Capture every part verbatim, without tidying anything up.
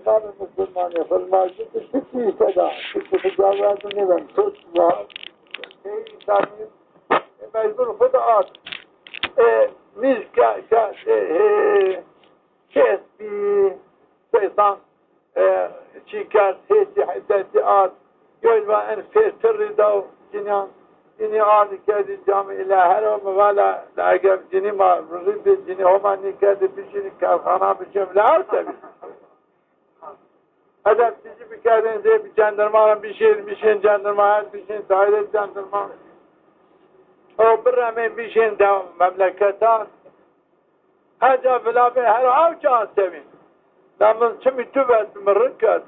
Tabi Müslümanı, filmacı bir tiki işte da, tiki bir cevabı ne ben, tut var, şey insanı, e, mecbur bu da at. E, biz ke, ke, e, e, kes bir, şeytan, e, çi kerd, hêsî hidetî ard, yoy va en pê tirrî daw cinîyan, cinî ardî kerdî camî îla hero mi va la, la eger cinî ma rûzî bi cinî Homa nîkerdî bişînî kerxana bişên la ew tebî. Edebsizî bikerdên zê bi cendirma ra bişên, bişên cendirma, her bişên daîre cendirma. O biremên bişên de memleketan. Her ca vila bê, her aw ca sevîn. La min çimî tu vet, mi rind kerd.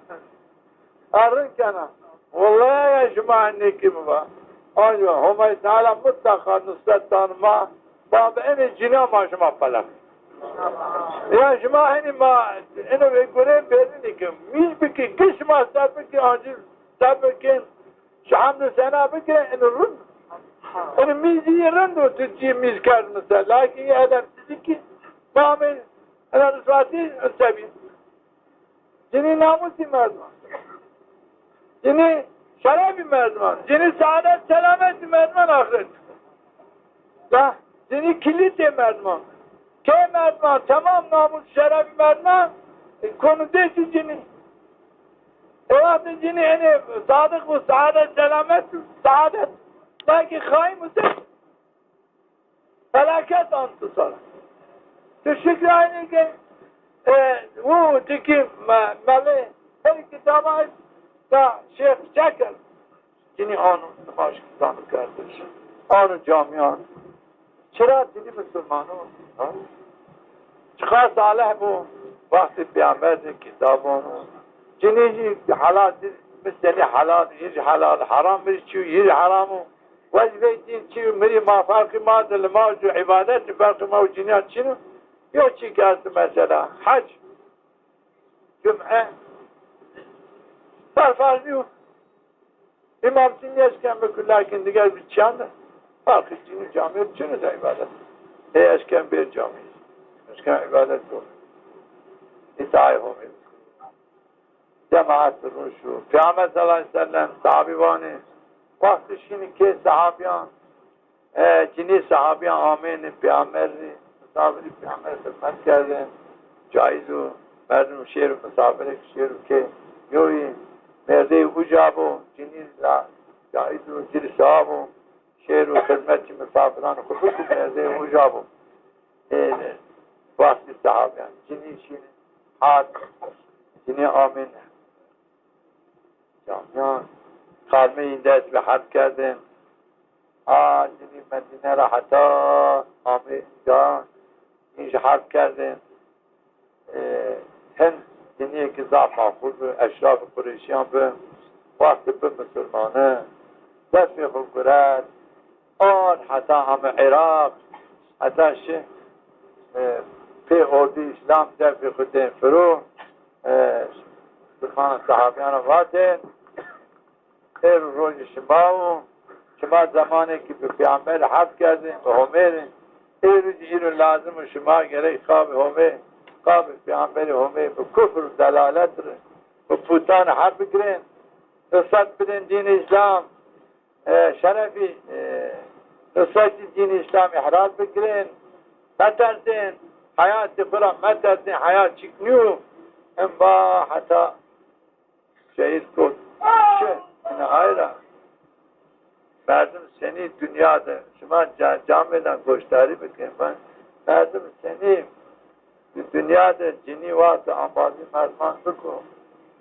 A rind kena. Wellay ya şima henî kî mi va. Ancî Homay Teala mutlaka nusret dan ma. Ba bi enê cîna ma şima pelek. Ya şima henî ma eno ve gure berinî ki. Mîz biki, ki şima ser biki, ancî ser bikin. Şi hemd û sena bike, ino rind. Ino mîzî rind o, tu cî mîz kerd misal. Lakin yê edebsizî kî, mamê, ina riswatî, ino tebî. Cinî namûsî merdiman. Cinî şerefî merdiman. Cinî saadet selametî merdiman axiret. La, cinî kilîtê merdiman. Kê merdiman, temam namûs şerefî merdiman, e, konu dêsî cinî. E, wextê cinî enê sadiq û saadet, selamet û saadet. Belkî xayîm û se-, felaket an tu sar. Tu şikir aynî ke, e, wu tikî me-, melê her kitaba da Şêx Çeker. Cinî ano nimaj zanî kerdiş. Ano camîyan. Çira cinî misilman o? Ha? Çiqas salih bo, wextê peyamber de kitab ano. Cinî jî helal di, mi senî helal, yî jî helal, heram mi jî çîyo, yî jî heram o. Wezîfeyê din çîyo, mi rî ma ferqî ma de nimaj û îbadet ferqî ma û cinîyan çin o. Yo çî ke esto mesela, hec, cume, ser ferz nîyo. Îmam cinî eşken bikir, lakin diger bir çîyan de. Farqî cinî camî çin o de îbadet. Ê eşken bêr camî. Eşken îbadet bo. Îtaayê Homê. Cemaet rûn şû. Peyamber sallallahu aleyhi ve sellem sahabî vanê. Wextê şînî kê sahabîyan. E, cinî sahabîyan amênê peyamber rê, misafirî peyamber xizmet kerdên, caiz o, merdim şêro misafirêk şêro kê, yoyî mêrdeyê uca bo, cinî la caiz o, ci rê sewab o, şêro xizmetçî misafiran xwu biko, mêrdeyê uca bo. E, wextî sahabîyan, cinî şînî hat, cinî amêne. Camîyan, xalmeyîn dest bi herb kerdên. A, cinî Medîne ra heta amê îca, înî jî herb kerdên. E, hin cinîyêkî zaf maqul bi, eşrafê Qureyşîyan bi, wextê bi misilmani, destê xwu guret, ard heta ame Iraq, heta şi, e, pê ordî Îslam defê xwu dên firo, e, Musulmanan sahabîyan ra vatên, êro rojê şima o, şima zemanêkî bi peyamberî herb kerdên, bi Homê rê, êro zî îro lazim o şima gerek qabê Homê, qabê peyamberê Homê bi kufr û delalet rê, bi putan herb bigirên, risqet bidên dînê Îslam, e, şerefî, e, nusretî dînî Îslamî ihraz bigirên, metersên, heyatê xwu ra metersên, heyat çîk nîyo. Em va heta şehîd kot. Şi, ina ay ra. Merdim senî dinya de, şima ca-, camêdan goşdarî bikin, ben, merdim senî Di dinya de cinî wextê embazî merdiman biko,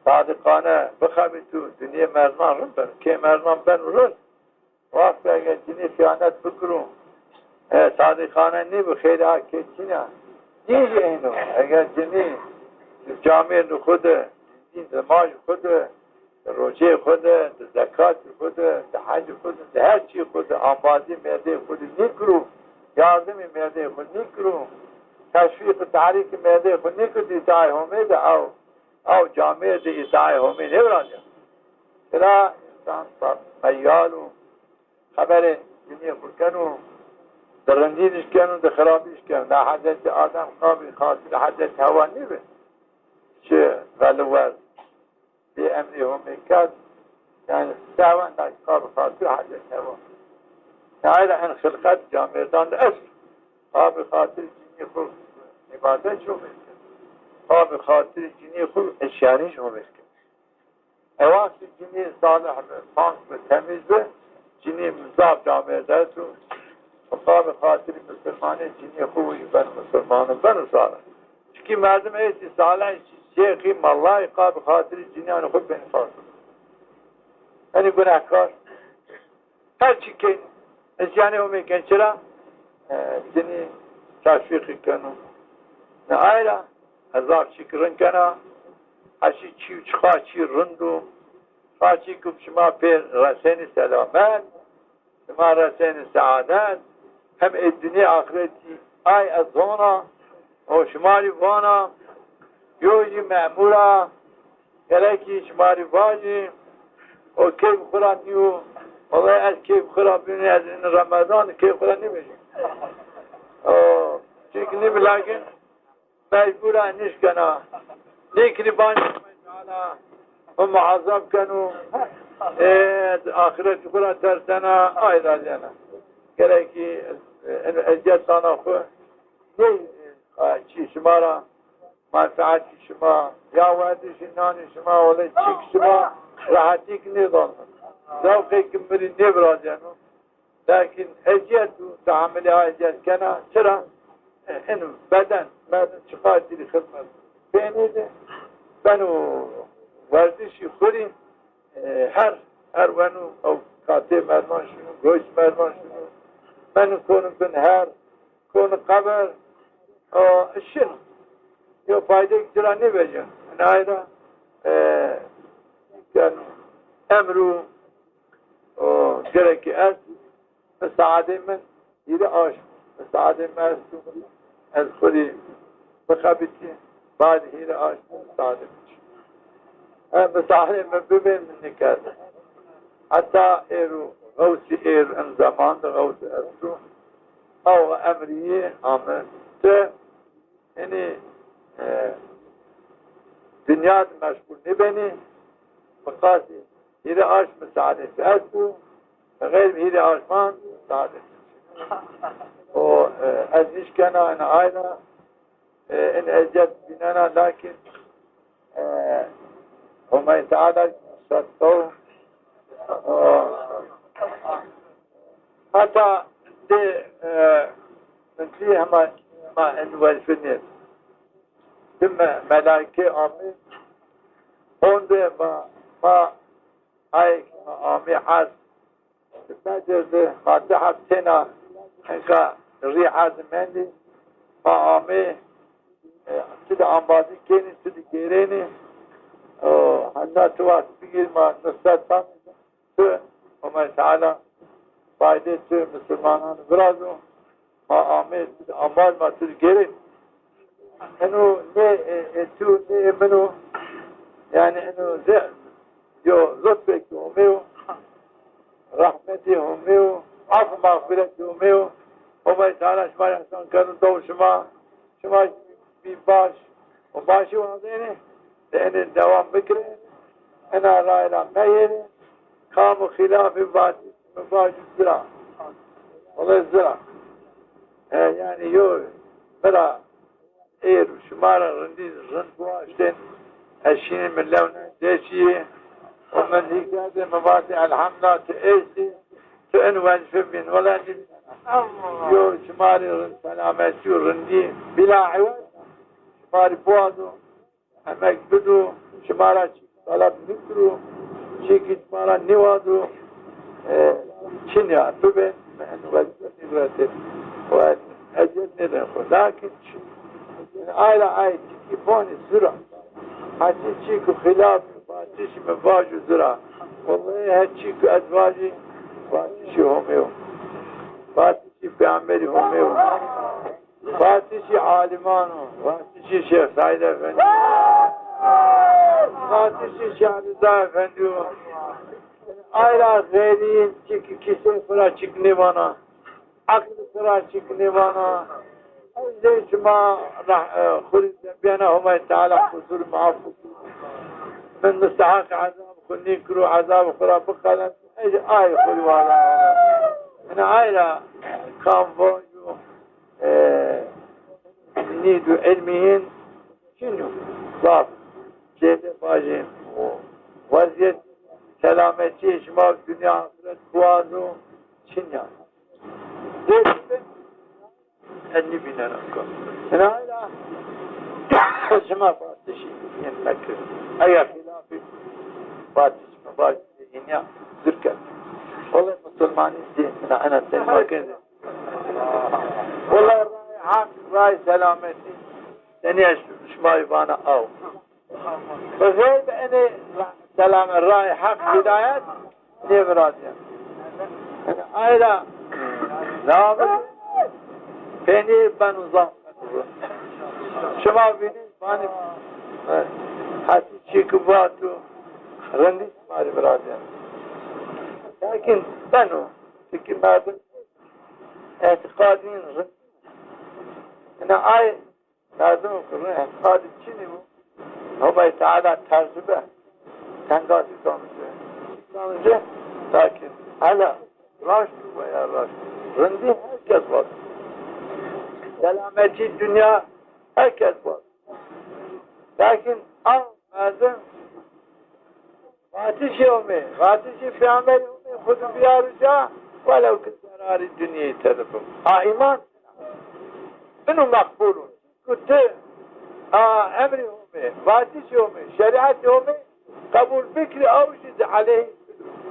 sadiqane bixebîto, dinyê merdiman rind beno. Kê merdiman beno rind, wextê eger cinî xîyanet bikiro, e, sadiqane nîbi, xeyrê a kê çin a. Dîn jî eyn o. Eger cinî di camêrdê xwu de, di nimajê xwu de, di roceyê xwu de, di zekatê xwu de, di hecê xwu de, di her çîyê xwu de embazî mêrdeyê xwu de nîkiro, yardimî mêrdeyê xwu nîkiro, teşwîq û tehrîkê mêrdeyê xwu nîkiro di îtaayê Homê de, ew, ew camêrd di îtaayê Homê nêviraja. Bira însan meyal o, xeberê cinîyê xwu keno, di rindî dîş keno, di xirabî dîş keno. La Hezretî Adem qabî xatirê Hezretî Hewa nîbi. çi veliwer bê emrê Homê kerd, yanî sewen da qabê xatir hecet newa. Nayra en xilqet camêrdan de est. Qabê xatir cinî xwu îbadet Homê kerd. Qabê xatir cinî xwu îsyanî Homê kerd. Ewa ki cinî salih bi, pak bi, temîz bi, cinî zaf camêrde esto. Qabê xatirî misilmanê cinî xwu wî ben misilmano, beno salih. Çikî merdim êstî salih, şêxî, mellayî qabê xatirî cinîyanê xwu bên fasik. Enî gunehkar. Her çî kên, îsyanê Homê kên, çira? E, cinî teşwîqî keno. Ne ayra, ez zaf çîk rind kena. Heşî çî û çiqa çî rind o. Qa çî ku şima pê resenî selamet, şima resenî seadet, hem ê dinya axretî ay ez zona, o şima rî vana, yo jî memur a, gerekî şima rî vajî, o keyf xwu ra nîyo, wellay ez keyf xwu ra bînî, ez in Remezan keyf xwu ra nîvejî. O, çîk nîbi lakin, mecbur a nişkena. Nêkirî banî Teala o muazeb keno. E, axiret xwu ra tersena, ay ra zena. Gerekî, e, eziyet dana xwu. Nê, e, çî şima ra, menfeetî şima, ya werdişî nanî şima, wele çîk şima, rehetîk nêdano. Zewqê ki mi rî nêvirazeno. Lakin eziyet û tehamilê a eziyet kena. Çira? E, eno beden, merdim çiqas dîrî xizmet pê nêde, beno werdişî xwu rî, e, her, her weno ew katê merdiman şino, goyt merdiman şino, beno kono bin her, kono qeber, o, şino. Yo faydeyêk ci ra nêvejeno. Nayra, e, yanî, emru, o, gerekî est, misaadê min hîrê aşm, misaadê mi esto, ez xwu rî bixebitî, bad hîrê aşm misaadê min. E, misaadê mi bibê, min nêkerd. Heta êro, xewsî êr, in zeman de xewsî esto. Aw emrî yê ame. Ti Enî, e, dinya de meşgul nêbenî, bi qasî hîrê aşm misaadê tu esto, bi xeyrî hîrê aşman misaadê tu. O, e, ez nişkena ena ayna, e, in eziyet vînena, lakin, e, Homay Teala nusret do, e, Heta de, e, di hema ma en wezifî nê. Di me-, melaîke amî, honde ma, ma ay ma amî hez. Bedr de ma di heftêna enka rî hez mendî. Ma amî, e, ti de ambazî kenî, ti de gêrenî. O, henda ti wext bigîr ma nusret ban. Tu, Homay Teala faydê tu misilmanan virazo, ma amê, tu de ambaz ma tu de gêrê. Eno nê, e, e, tu, nê, e, min o, yanî eno ze-, yo lutfê ki Homê yo, rehmetê Homê yo, af mexfiretê Homê yo, Homay Teala şima rê ehsan keno, do şima, şima bî baş, û başî wazenê, de enê dewam bikirê, ena ray ra meyêrê, kam û xîlafê vatişî mi vajî zira. Wele zira. E, yanî yo, mi ra êr şima ra rindî rind biwaştên, ez şînî mi lew nê deşî yê, û mi nîkerdê mi vatê elhemdulîlah tu estî, tu en wezîfe bîn, wele nî. Yo, şima rê rind, selametî û rindî, bîla iwed, şima rê biwazo, emek bido, şima ra çîk talep nîkiro, çîkî şima ra nîwazo, e, çin ya, bibên, en wezîfe nîviretê. Û ez eziyet nêdên xwu. Lakin çi-, ay ra ay çîkî bonî zira. Hetî çîkî xîlaf vatişî mi vajo zira. Wellahî her çî ku ez vajî, vatişî Homê yo. Vatişî peyamberî Homê yo. Vatişî aliman o. Vatişî Şêx Seîd Efendî yo. Vatişî Şêx Rîza Efendî yo. Ay ra xeyrî çîk kîsê xwu ra çîk nêvana. Eqlî xwu ra çîk nêvana. Zey şima rah-, e, xurî biyana Homay Teala qusur muaf bikir. Min musteheq ezab xu nîkiro, ezab xu ra bixeles. Ey ay xurî wala. Ina ay ra kam vo yo, e, nîdu ilmîyin çin yo. Zaf zêde vajê o weziyet selametî şima dinya axiret biwazo çin ya. Zêde Elli bîne naka. Ina ila şima vatişî yen mekir. Eger xilafî vatişî mi vatişî hînya zirke. Wala musulmanî zî ina ena sen makir. Wala ray hak, ray selametî. Senî şima vana aw. Bi xeyr bi enê selam, ray heq, hidayet nêvirazîya. Yanî ay ra lawir peynî beno zaf. Şima vînî vanî, e, hetî çî ki vato rindî şima rê virazîya. Lakin beno, çimkî merdim îtîqadîn rindî. Yanî ay Merdim ku rê qadî çinî bo, Homay Teala tercube tengasî kamî ci. Kamî ci, lakin hela raşt veya raşt. Rindî her kes vat. Selametî dinya her kes vat. Lakin a merdim Vatişê Homê, vatişê Peyxamberê Homê xwu di biyaro ca, welew ki zerarê dinyeyî tede bibo. A îman ino meqbul o. Ku ti a emrê Homê, vatişê Homê, şerîetê Homê qebul bikirî, ew jî di eleyhî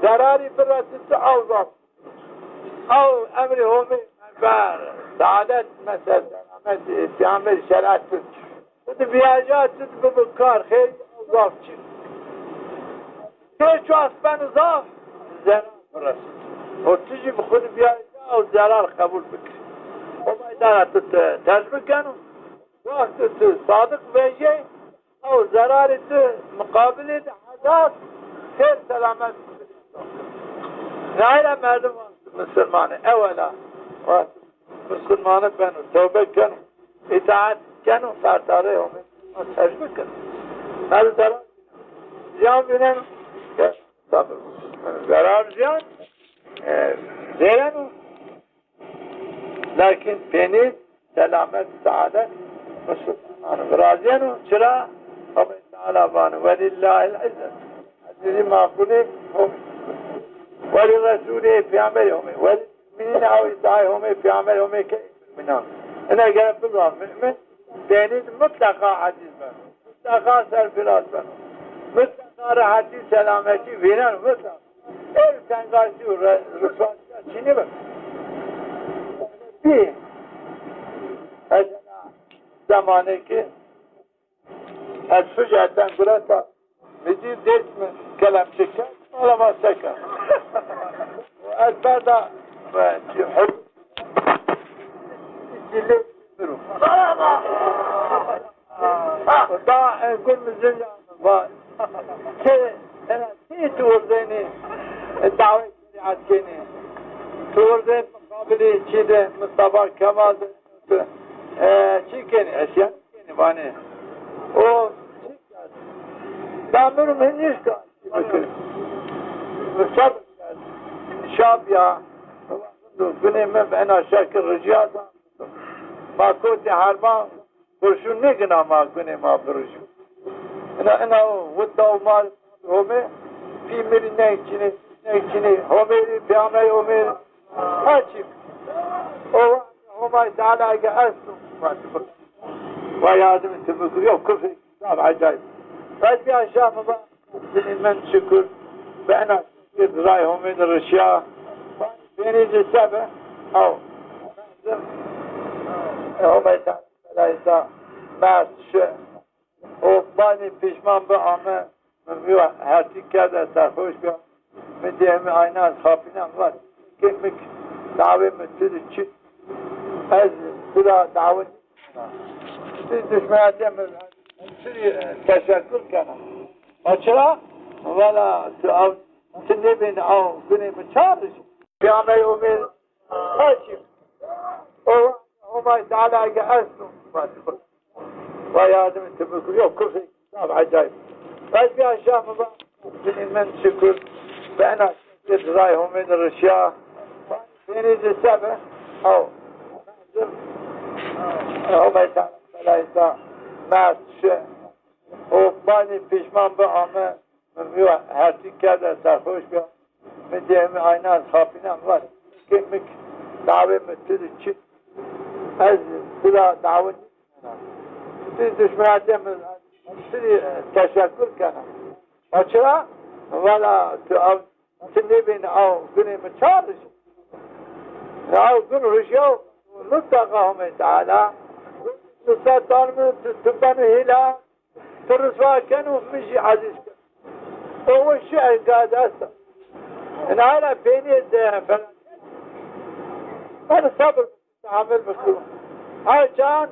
zerarî biresi ti ew zaf. Ew emrê Homê ver, saadet mesel, selamet, Peyxamberî şerîet tu. Ti di viyaja ti di bibi kar, xêr zaf çin. Kê çuas ben zaf, zerar biresit. O ti jî bi xwu di viyaja ew zerar qebul bikir. Homay Teala ti te-, tercube keno. Wexto ti sadiq vejê, ew zerarê ti muqabilê di hezar xêr selamet. Nayra merdim musulmanê ewela. Musulmane beno, tewbe keno, îtaet keno, fertarê Homê tercube keno. Her zerar ziyan vîneno, ya, tabi, zerar ziyan, e, vêreno. Lakin peynî selamet, saadet, musulmane virazîyeno. Çira? Homê Teala vano, "Welillahil izzet." Ezîzî maqulî Homê. Welî Resûlî, Peyxamberî Homê. Welî Mumînîne, ew îtayê Homê, Peyxamberî Homê ke mumînan. Ina gere bizan, mumîn peynî di mutleqa ezîz beno. Mutleqa serfîraz beno. Mutleqa rehetî, selametî vîneno, mutleqa. Ê tengasî û re-, riswayîya çinî beno. Bî. Mesela zemanê ki Ez suc elden gureta, mi dî dest mi kelemçe kerd, mala ma seka. Ez berda, e, hud-, zîlê miru. Da, e, gun mi zîlya va. Ti, ena, ti tu urzenî, e, dawet şerîet kenî. Tu urzenî muqabilî çî de, Mustafa Kemal de. E, çi kenî? Esyan kenî vanê. O çi kerd? Ben mirim, hin nişka çi bikir. Şa bikir. Şa biya. Gunê mi ena şekil ricîya da. Ma kotî herma kurşun nêgina ma gunê ma biricî. Ina, ina o, wita o ma Homê, pî mi rî neng çinê, neng çinê, Homê rî, Peyxamberî Homê rî. Ha çî. O Homay Teala ege esto, va yardimê ti bikir, yo kufrî zaf ecayîb. Ez bîya şa mi va, binî min şukur, bi ena şekil ray Homê di rişya, benî ci sebe, aw. E, Homay Teala, belayî da, merd şi. O banî pişman bi ame, mi vîyo hertî kerde serxoş bîya. Mi dê mi ayna ez xapîna, mi vat, kê mi dawê mi tu di çi? Ez tu ra dawe nîkena. Tu duşmenatê mi, tu rî, e, teşekkur kena. Ma çira? Vela tu aw, tu nêbên aw gunê mi çar rij. Peyxamberî Homê, ha çî. O Homay Teala ege esto, va yardim ti bikir. Yo, kufrê zaf ecayip. Ez bir aşağı mı bak, bini min şükür, ve en aşağı ray Homay de rişya. Beni de sebe, o, o mesela, mesela, mert, şey, o bani pişman bi ame, mi hertik kerde serhoş bi. Mi dê mi ayna xapîna mi vat. Ke mi dawê mi tu di çi? Ez tu ra dawe nîkena. Tu dişmenatê mi, tu di teşekkür kena. Ma çira? Vala tu ew, tu nêbîn ew gunê mi ça rij? Ew gun rijiyo, mutlaqa Homê Teala nusret dan mi, tu, tu benu hîla. Tu riswa keno, mi jî ezîz keno. O şiir gade esta. Ina ra peynî de felaket. Ben sabir, tahammül bikiro. Her can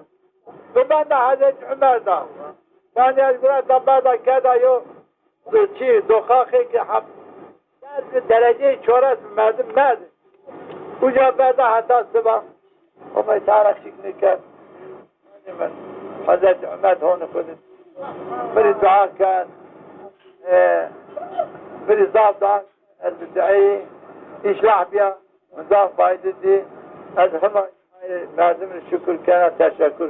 bi benda Hazreti Ömer da. Ben ez bira da benda keda yo çi, doxaxê ki hep. Ez bi dereceyê çores merdim merdim. Uca benda heta siba. Homay Teala şik nêkerd. Hazreti Ömer honi xudi. Biri dua kerd. E, biri zaf dua. Ez bi duayî îslah biya. Zaf fayde dî. Ez hema merdim şükür kena, teşekkür.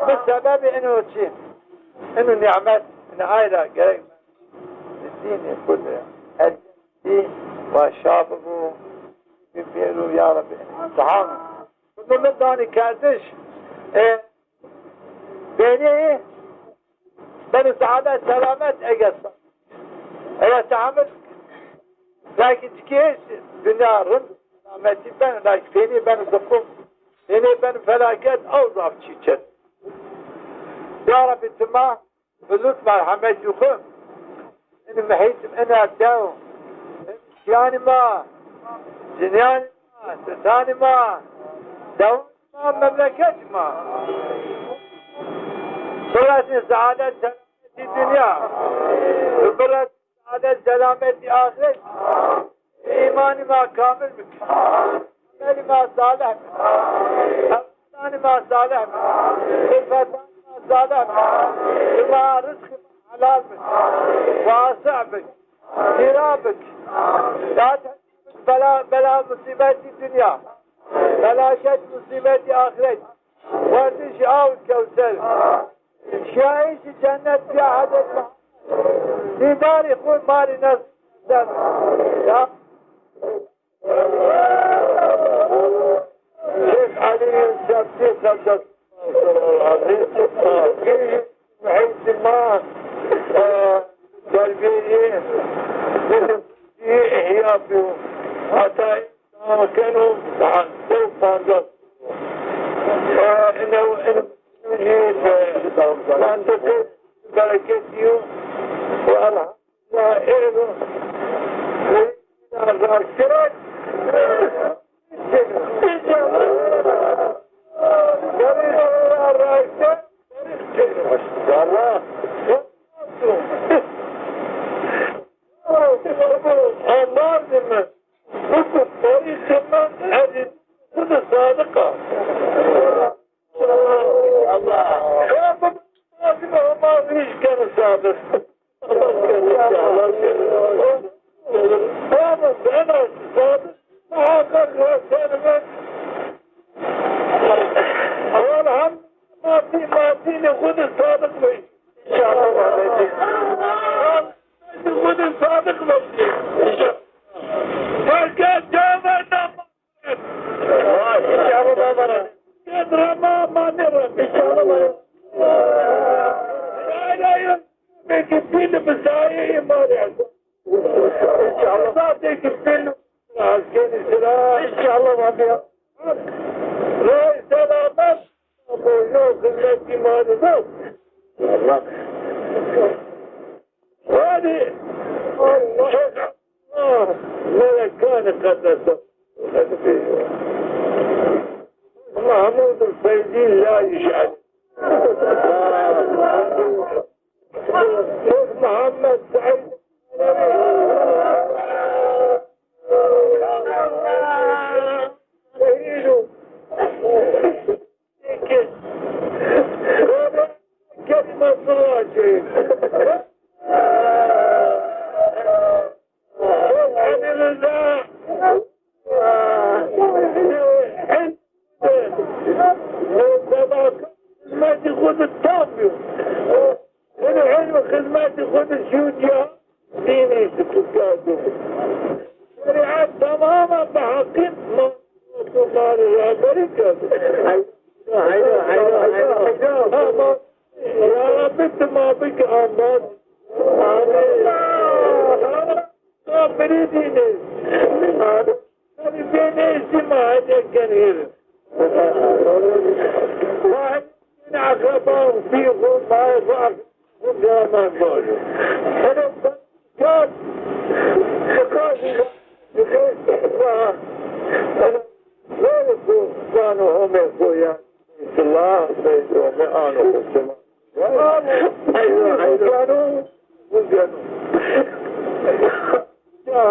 Bu sebebi ino çi? Ino nimet, ino ayra gerek. Dînî xudi. Ez dî wa şa bibo. Bi pêro ya Rabbi. Tamam. Bunu danî kerdiş. E, beni beni saadet selamet egesta. Eger tahammül, belki tikê dünya rind selametî ben, belki peynî ben zıkkım, peynî ben felaket, ew zaf çîçet. Ya Rabbi, tima bi lutf merhemetî xu. Ini mihît, ina dew. Şiyanî ma, cinîyanî ma, sitanî ma, dewanî ma, memleketî ma. Biresî saadet selametî dinya. Biresî saadet selametî axiret. Îmanî ma kamil bik. Emelî ma salih bik. Ewladanî ma salih bik. Xizmetanî ma salih bik. Bi ma rizqî ma helal bik. Wasi bik. Pîra bik. Ya bela, bela musîbetî dinya. Felaket musîbetî axiret. Werdişî aw kewser. Şiyayîşî cennet ya Hezret Muhammed. Dîdarî xu ma rî nesib. Ya. Şêx Elî Sebtî Qeddes Muhîtî ma, e, terbiyeyê, bizim ihya biyo. Heta Keno, ha, sew pancas. E, ino, ino, ino, e, mantıkı bereketiyo. Ve elhamdülillah, ero. Ve ila rakere. Valla. Anlardım. Bu kutları içinden ezildi Sadık'a. Allah. Ya bu lazım ama hiç kere Sadık. Allah kere, Allah kere. Ama ben Sadık muhakkak ve seni ben. Elhamdülillah, maddi, maddi ne kudu Sadık Bey. İnşallah. Kudu Sadık Bey. İnşallah. Fakat cevherden Vay, inşallah baba. Gel Rama, mane Rama. İnşallah baba. Lay lay. Peki film sahi iman. İnşallah. Zaten film. Askeri sıra. İnşallah baba. Ray selamet. Boyun hizmet imanı da. Allah. Hadi. Allah. Melekani kaddese. Mahmud Feyzi la yüş'el. Muhammed Said. Şehîd. Elî Riza, e, e, xizmetî xwu de tam yo. Eno ilm xizmetî xwu de şîyo ciya dînî de kerd. Şerîet temamen bi heqî ma-, ma rehberî kerd. Heyra, heyra, heyra, heyra. Ha, ma-, ya Rebbî, ti ma bike embaz. Amîn. Amîn. Amîn. Tabi bê nêştî ma hediye kenî. Ma hediye kenî akraba, pî xwu, mayê xwu, akraba xwu, canan bajo. Hele kat, kat, hele, hele, zano Homê xwu ya. Beytullah, Beyt Homê ano xwu. Hayır, hayır. Buzyanû, buzyanû. Ya,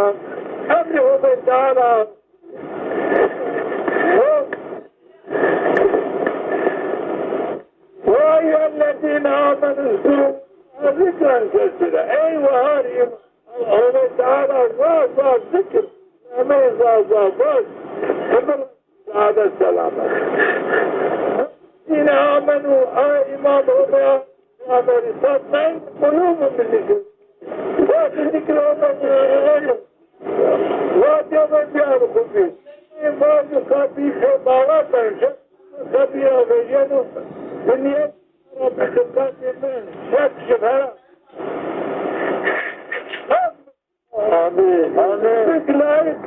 emrê Homê Teala. Ya eyyühellezîne amenû uzkuru zikren kesîra. Ey wahar îman. Homê Teala zaf zaf zikir. Nameyê zaf zaf bas. Hemir Saadet selamet. Yine amenu, a îman Homê, Peyxamberî, tatmaînne qulûbuhum bi zikr. Vatî zikr Homê, vatî Homê bîyarî xwu bî. Vatî kalbî pê bawer benî. Kalbî ya vejîyeno bi nîyet Rabbî, kalbî mi şek şibhe ra. Amîn. Amîn. Layik.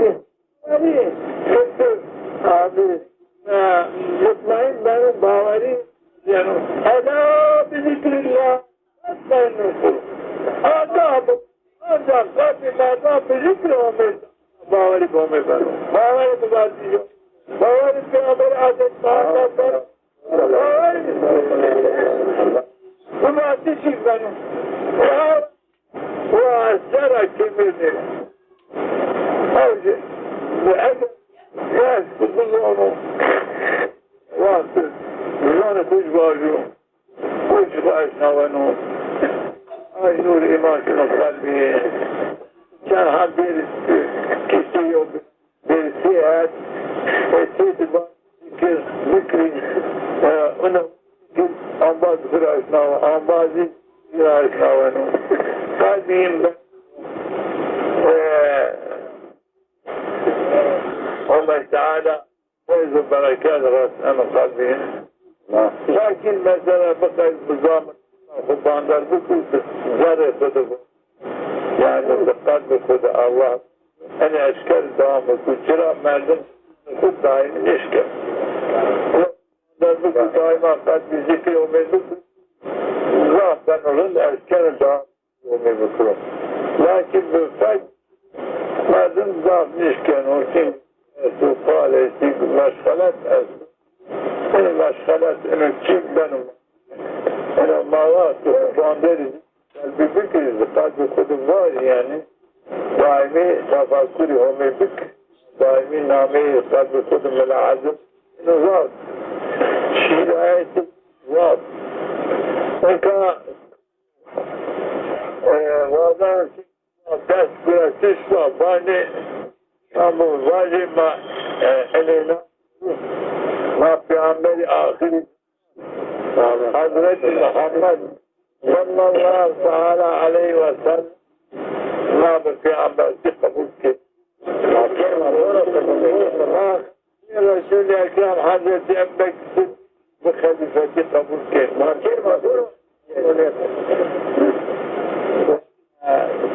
Amîn. Amîn. E, mutmaîn beno, bawerî yeno. Ela bi zikrillah tatmaînnul qulûb. Ancak, ancak kalbî merdan bi zikrî Homê, bawerî bi Homê beno. Bawerî bi vatî yo. Bawerî Peyxamberî Hazretî Muhammed beno. Bawerî bi vatî zî beno. Wa ez serra kêmir nêbo. Ewce, ege ez ku bizono, wextî zonê xwu ci vajo, xwu ci xwu eşnaweno, ay nûr îman şino qelbî. Çend heb bêrî kîştê yew bi- Bêrî sê het, e, sê diba zikir bikrî, e, ina zikir embaz xwu ra eşnawa, embazî xwu ra eşnaweno. Qelbî yin be, e, Homê Teala feyz û bereket res eno qelbî yin. Lakin mesela biqey bi zaf xwu bander bikir, zerrê xwu de bi. Yanî bi qelbê xwu de Allah enê eşker dewam bikir. Çira merdim xwu daîmî nêşkeno. Bander bikir daîma qelbî zikrê Homê bikir. Zaf beno rind, eşker dewam Homê bikiro. Lakin bi fek merdim zaf nêşkeno. Çin esto, qal estî, meşxelet esto. Ino meşxelet, ino çî beno. Ino ma wexto banderî qelbî bikirî, qelbê xwu de varî yanî. Daîmî tefakurî Homê bik. Daîmî nameyê qelbê xwu de milaheze. Ino zaf. Şîrayetî zaf. Nika E, wazan dest guretiş va, vanê, ama vajê ma, e, eleyna, ma Peyxamberî axirî, Hezretî Muhammed sallallahu teala aleyhi ve sellem, ma bi peyxambertî qebul kerd. Ma Resûlî Ekrem Hezretî Ebubekir Sidîq bi xelîfetî qebul kerd.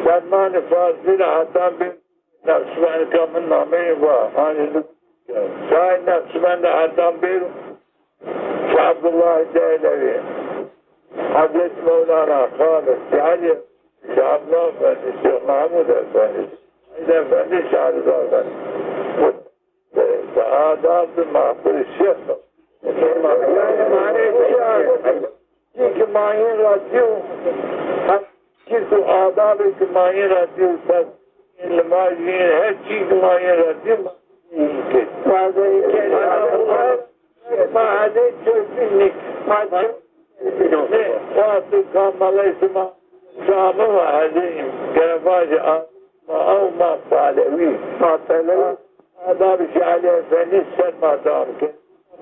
Fermanê Fazilî ra hetan bêro Neqşbendî, ka mi nameyê va, hanî li, şahê Neqşbendî hetan bêro Şêx Ebdullah Dehlewî, Hezretî Mewlana Xalis, Şêx Elî, Şêx Abdullah Efendî, Şêx Mehmûd Efendî, Şêx Elî Efendî, Şêx Riza Efendî. Adab bi maqbul şêx. Yanî manê çi ya? Çî ki ma yin ra dîyo, her çî ku adabê ki ma yin ra dîyo, ser limaj yin, her çî ki ma yin ra dîyo, ma yin ki. Ma hede çözgün nik. Ma Wextê ka malay şima Şamî wa hezî, gere vajî a, ma ew ma Palewi. Ma Palewi. Adab-ı Şehli Efendi ser ma dam ke.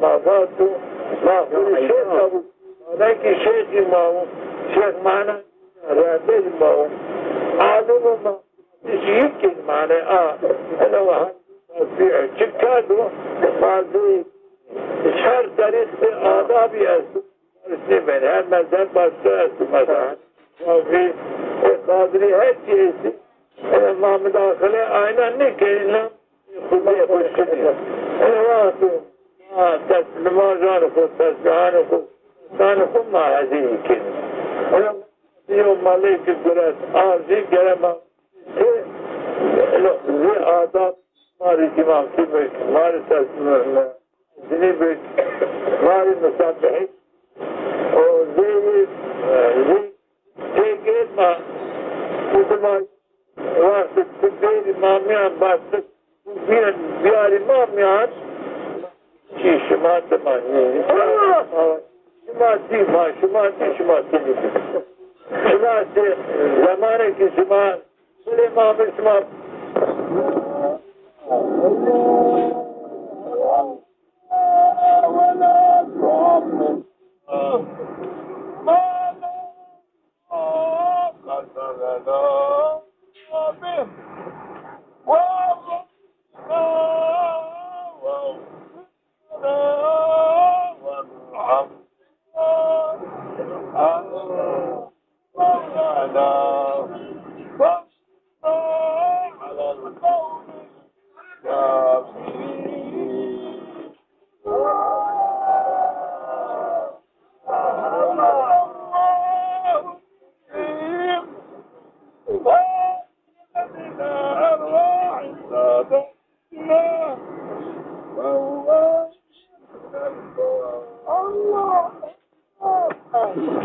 Ma vatu, ma xuri şêx bu. Belki şêxî ma o, şêx mana, rehberî ma o. Alim ma. Yekî mane a, ene wa tasbîh çi kerdo, ma zî her tarîxî adabî esto. Nêben, her mezheb başka esto mesela. Şafî, e, Kadrî, her çi esto. E, ma mudaxele ayna nêkenî, na xudê xo şinî. E, wexto ma teslimajanê xo, tesbîhanê xo, şanê xo ma hezî kenî. E, yo melekî guret, a zî gere ma Ti, no, zî adab ma rê cîmankî bik, ma rê tesbîh, cinî bik, ma rê musebihî. O zî, zî têgê ma, ti ma wextê ti bêrî ma mîyan, bas ti bîyan bîyarî ma mîyan. Çi şima dima nî. Şima dî ma, şima dî, şima dî nî. Şima dî, zemanê ki şima, bilê ma bi şima.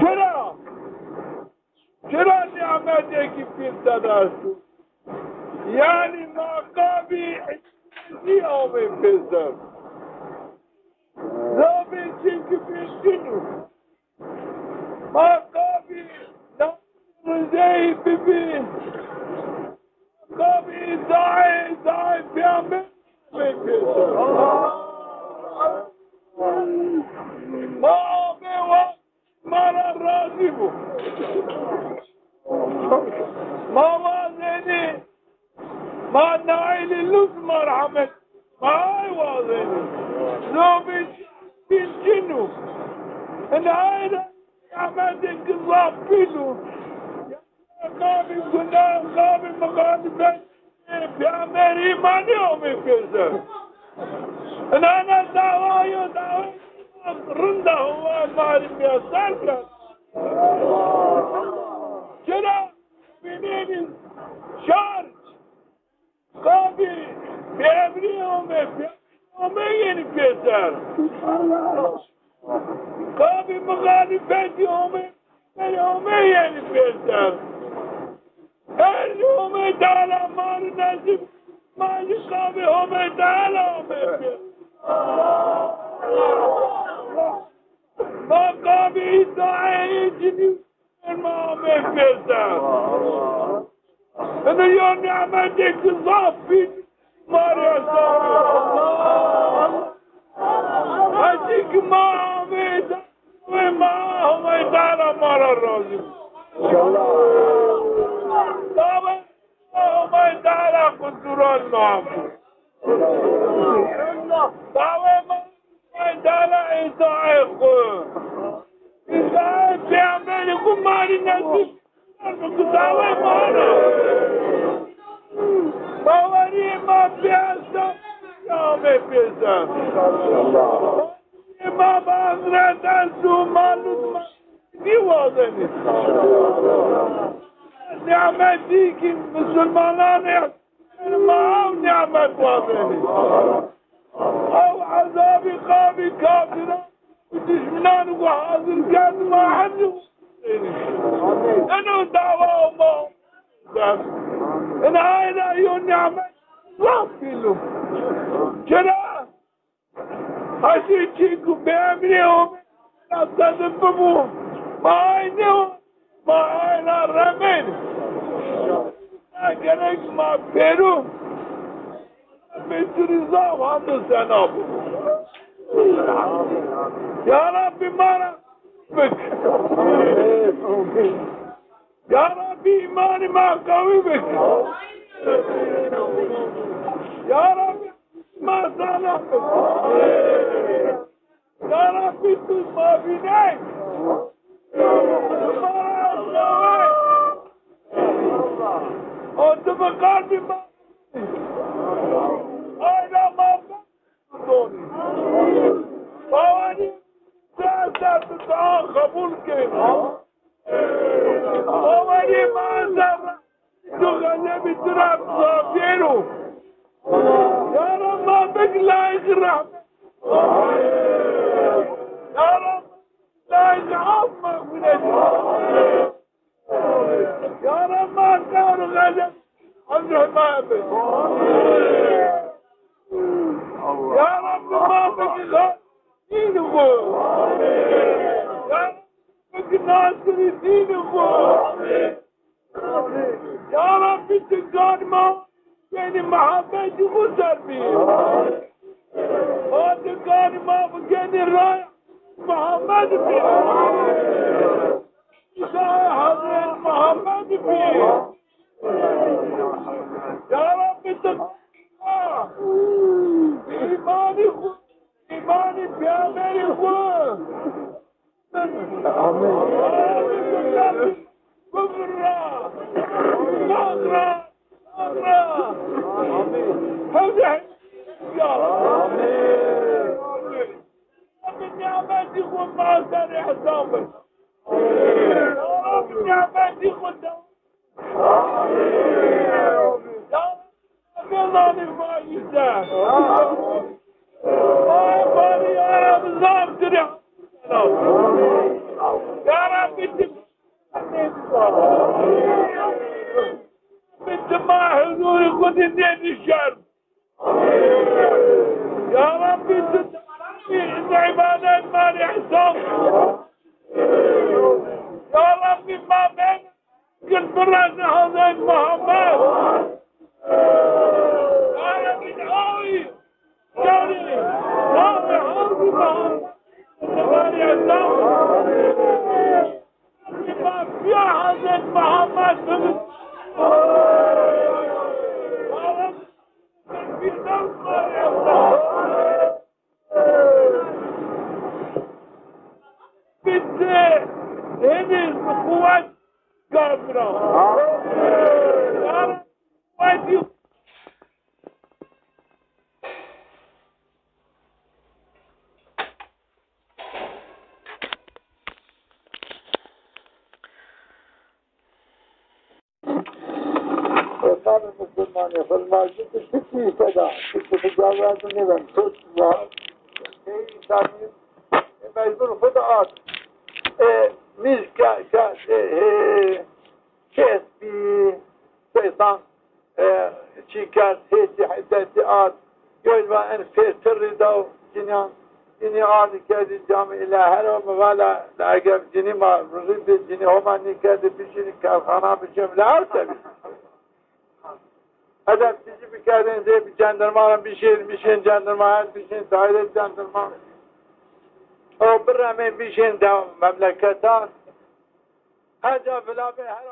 Çira? Çira nîmetêkî pîl tede esto? Yanî ma qabî zî amê pêser. Zabê çimkî pêşîn o. Ma qabî na rizeyî bibî. Qabî îtaê, îtaê peyamber amê pêser. Ma amê wa ma ra razî bo. Ma wazenî, ma naîlî luz merhemet, ma ay wazenî. Zobî pîncin o. Inay ra rahmetê ki zaf pîl o. Qabî guna, qabî muxalîfet, peyamber îmanî amê pêser. Inana dawa yo, dawa rind a, wa ma rê mîyesser kerd. Çira? Bînênî şar, qabî pêmrî ome, pêmrî ome yenî pêser. Qabî muxalîfetî ome, pêmrî ome yenî pêser. Her zî Homay Teala ma rê nesîb, ma zî qabî Homay Teala ome pêser. Ma qabî îtaê cinî ma ame pêser. Ino yo nîmetêk zaf bî ma rê esta. Hecî ki ma amê, ma Homay Teala ma ra razî bo. Homay Teala qusuran ma bo. Dawê ma Homay Teala îtaê xwu, îtaê peyamberî xwu ma rê nesîb kerd, dawê ma ra. Bawerî ma pê esta, amê pêser. Ma bi Hezret esto, ma luz ma nîwazenî. Nîmetî ki musulmanan ê ma ew nîmet wazenî. Ew ezabî qabî kafiran û dişminan xwu hazir kerd ma hemî wazenî. Eno dawa ma. Ena ayna yo nîmet zaf pîl o. Çira? Hecî çîku bi emrê Homê Ya te de bibo. Ma aynı o. Ma ayna remên. Ya gerek ma pêro. Bêtiriza hamdû sena bo. Ya Rabbî ma ra bik. Ya Rabbî îmanî ma qewî bik. Ya Rabbî ma zana bik. Ya Rabbî tu ma vîney. Tu ma ra zewey. O tu bi qalbî ma. Ayna ma donî. Bawerî tu ezer tu dua qebul keyno. Bawerî ma ezer tu xezebî tu ra zafêro. Ya Rab ma bik layîq rehmet. Ya Rab layîq af mexfîret. Ya Rab ma qehr û xezeb emrê ma bik. Ya Rab ma bik xal dîn xwu. Ya Rab bik nasirî dîn xwu. Ya Rabbî tu ganî ma kenî Muhammedî xwu ser bî. Ma tu ganî ma bikenî raya Muhammed bî. Îsayê Hezret Muhammed bî. Ya Rabbî tu îmanî xwu, îmanî peyxamberî xwu. Amîn. Amîn. Amîn. Amîn. Amîn. Nimetî xwu ma ser îhsan bik. Nimetî xwu de. Ya Rabbî ma îze. Ay barî ya Rabbî zaf dirî. Ya Rabbî ti. Ti ma huzurî xwu de nênîşer. Ya Rabbî tu îbadet ma rê îhsan. Ya Rabbî ma ben Gel birazî Hazret Muhammed. Ya Rabbî ay. Yanî Rabbî Hazret Muhammed. Rabbî ma biya Hazret Muhammed. Ya Rabbî Firdevs ma rê îhsan. Bitti. Henüz kuvvet kavram. Kuvvet yok. Kurbanê musulmanî, xil ma jû di tikî îşte da, tikî xu cawerdû nêben, tut wa, ey însanî, e, mecbur xu di ard. E, mîz ke, ke, e, e, şêst bî, seysan, e, çî kerd, hêtî, hidetî ard, Yoy va en fêr tirrî daw cinîyan. Cinî ardî kerdî camî îla hero mi va la, la eger cinî ma ruzî bê cinî Homa nîkerdî bişînî kerxana bişên la her tebî. Edeb tijî bikerdên zê bi cendirma ra bişên, bişên cendirma, her bişên daîre cendirma. O biremên bişên de memleketan. Her ca vila bê her